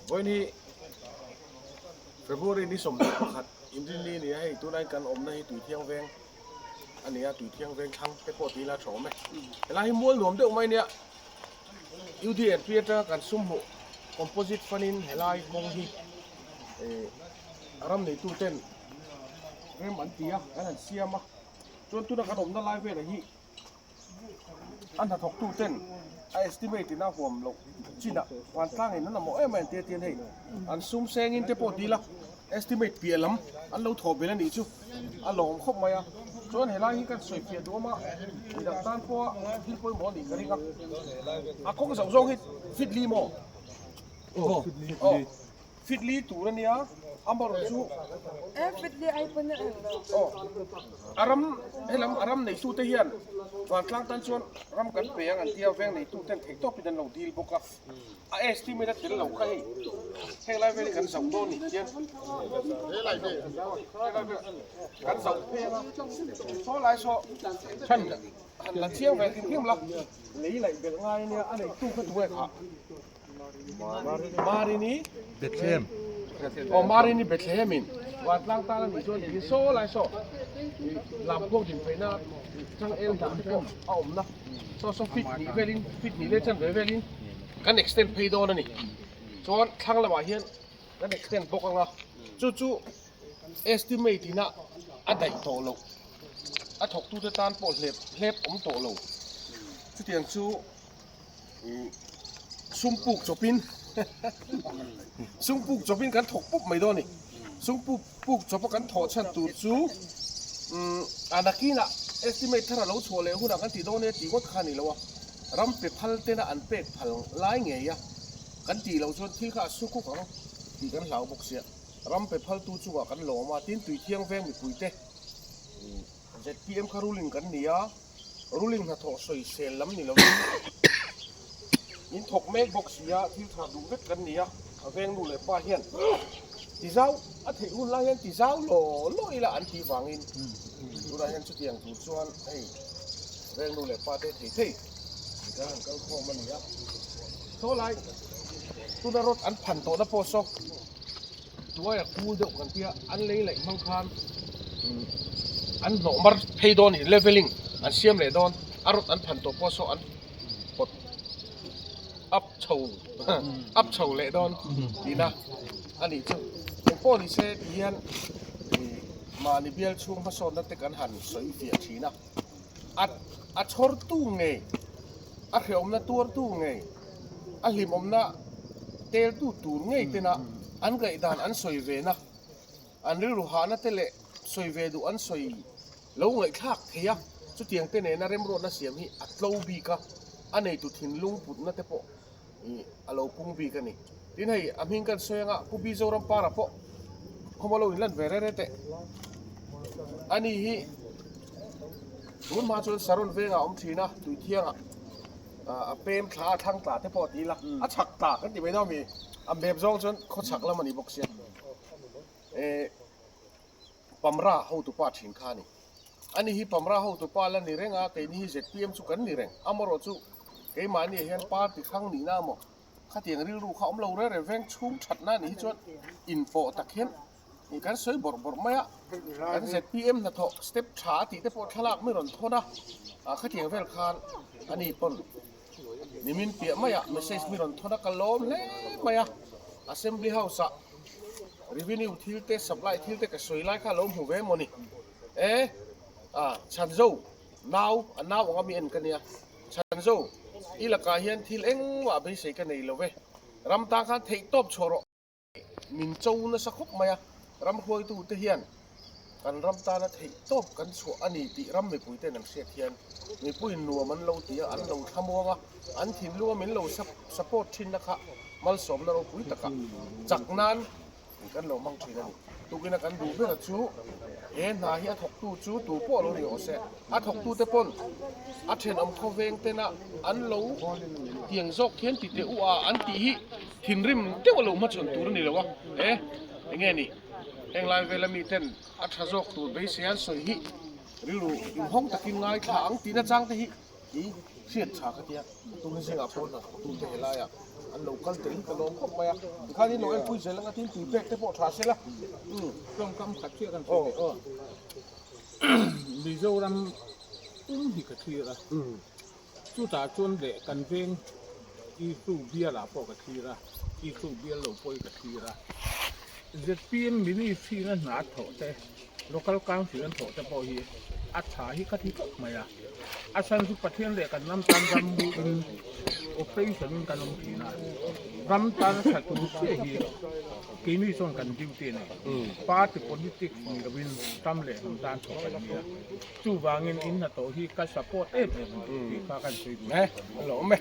Vawiin hi February ni 21 Inrinni a ni a, hei tunlai kan awmna hi Tuithiang veng a ni a, Tuithiang veng thlang te pawh tih ila tha awm e. Helai hi mual nuam deuh mai a nia, UDNP atanga kan sum hmuh composite fund in helai kawng hi ram neitu ten rem an ti a, kan han siam a, chuan tuna kan awmna lai velah hi A hnathawktu ten a estimate in a huam loh chinah vantlang in an mamawh em a entir tir hei an sum sengin te pawh dil a estimate piah lam an lo thawh belh a nih chu a lawm khawp mai a chuan helai hi kan sawi fiah duh awm a midang tan pawha thil pawimawh a nih ka ring a a kawng zawng zawng hi fit li maw aw. Fit li tur a nia, amarawh chu aw a ram helam a ram neitu te hian vantlang tan chuan ram kan pe ang an tia veng neitu ten theih tawpin an lo dil bawk a, a estimate a tel lo kha hei heng lai vel hi kan zauh dawn ni hian helai vel kan zauh phei ang a, saw lai saw han la chiang ve hrim hrim la lei laih belh ngai a nia a neitu kha tunge khah. Marini Bethlehem. Aw Marini Bethlehem in vantlang tan a nih chuan tiin saw lai saw lam khuak din pheihna chang el dah te pawh a awmna saw saw fit nih velin fit nih leh chanve velin kan extend phei dawn a ni. Chuan thlang lamah hian kan extend bawk anga chu chu estimate ina a daih tawh loh a thawktute tan pawh hlep hlep awm tawh lo chutiang chu. Sum puk chawpin sum puk chawpin kan thawk pup mai dawn a ni. Sum puk puk chawpa kan thawh chhan tur chu a nakinah estimate thar a lo chhuah leh hunah kan ti dawn e tih ngawt kha a ni lo a. Ram pe phal tena an pek phal lai ngei a kan tih loh chuan thil kha a su kuk ang tih kan hlau bawk sia. Ram pe phaltu chungah kan lawm a, tin Tuithiang veng mipuite zpm kha ruling kan ni a. Ruling hnathawh sawisel lam ni lovin in thawk mek bawk si a, thil tha duh vek kan ni a, a veng nu leh pa hian ti zau a theih hun lai hian ti zau law law ila an tih vangin tunah hian chutiang tur chuan hei veng nu leh pa te thei thei kan han kal khawm a ni a, saw lai tuna rod an phan tawhna pawh saw. Tuaia kul deuh kan tia an lei laih hmang khan an hnawh mar phei dawn a ni leveling an siam leh dawn a rawt an phan tawh pawh saw an pawt up chho up chho leh dawn tihna a nih chu engpawh ni se ti hian mahni bial chhung hmasawnna te kan han sawi fiah thin a a a chhawrtu ngei a hrehawmna tuartu ngei. a hlimawmna teltu tur ngei tena an ngaihdan an sawi ve na, an rilru hahna te leh sawi ve duh an sawi lo ngaihthlak thei a, chutiang te nena remruatna siam hi a tlo bik a, a neitu thinlung putna te pawh ih a lo pung bik a ni. Tin hei a hming kan sawi anga Pu Bi Zoram Para pawh khawma lo inlan ve rere teh a ni hi tun hma chuan Saron vengah a awm thin a, Tuithiangah. A pem thla a thlang tla te pawh ti ila a chhak tla kan ti mai dawn mi a mep zawng chuan khaw chhak lam a ni bawk sia eh Pamra hotupa thin kha a ni ani hi Pamra hotupa la ni reng a keini hi zpm chu kan ni reng amarawh chu keimahni ah hian party hrang nihna emaw khatiang rilru kha awm lo reng reng veng chhung thatna a nih hi chuan inpawh tak hian Ih kan sawi bawrh bawrh mai a, kan zpm hnathawh step tha a tih te pawh thlalak mai rawn thawn a, ah khatiang vel khan ani pawn nimin piah maiah message mi rawn thawn a, ka lawm hle mai a, Assembly House ah revenue thil te supply thil te ka sawi lai kha a lo hmu ve emaw ni e, ah Chhanzo nau a nau anga mi en ka nia, Chhanzo i lakah hian thil engmah beisei ka nei lo ve, ram tan khan theihtawp chhuah rawh. Min cho nasa khawp mai a, ram hruaitute hian kan ram tana theih tawp kan chhuah a ni tih ram mipuite'n an hriat hian mipuiin nuam an lo ti a, an lo thlamuang a, an thinlunga min lo support thinna kha malsawmna ropui takah chak nan kan lo hmang thin a ni. Tukina kan duh ber chu he hna hi a thawktu chu tu pawh lo ni awh se, a thawktute pawn a thenawm khawveng tena an lo tiang zawk hian ti teh u a an tih hi thinrim deuh a lo hmachhawn tur a ni lo a, e enge ni heng lai vela mi ten a tha zawk tur beisei an sawi hi rilru inhawng takin ngaithla ang tihna chang te hi i hriat tha ka tia, tun zingah pawh hna thawktute helaiah. An lo kal tel hi ka lawm khawp mai a. Tikhan in lo enpui zel anga tin tui pek te pawh tha sela. Umm. Tawngkam khat chiah kan sawi leh. Mizoram pum hi ka thlir a. Chutah chuan leh kan veng Isu bialah pawh ka thlir a, Isu bial lo pawh hi ka thlir a. Zpm ministry-na hna a thawh te, Local Council an thawh te pawh hi a tha hi ka ti khawp mai a. A chhan chu Pathian leh kan ram tan ram muin operation in kan awm thin a, ram tan a tha tur chiah hi keini chuan kan duty a ni. Party politics ni lovin ram leh hnam tan thawh kan ni a, chuvangin in hnathawh hi ka support em em a ni tih kha kan sawi duh. A lo awm e.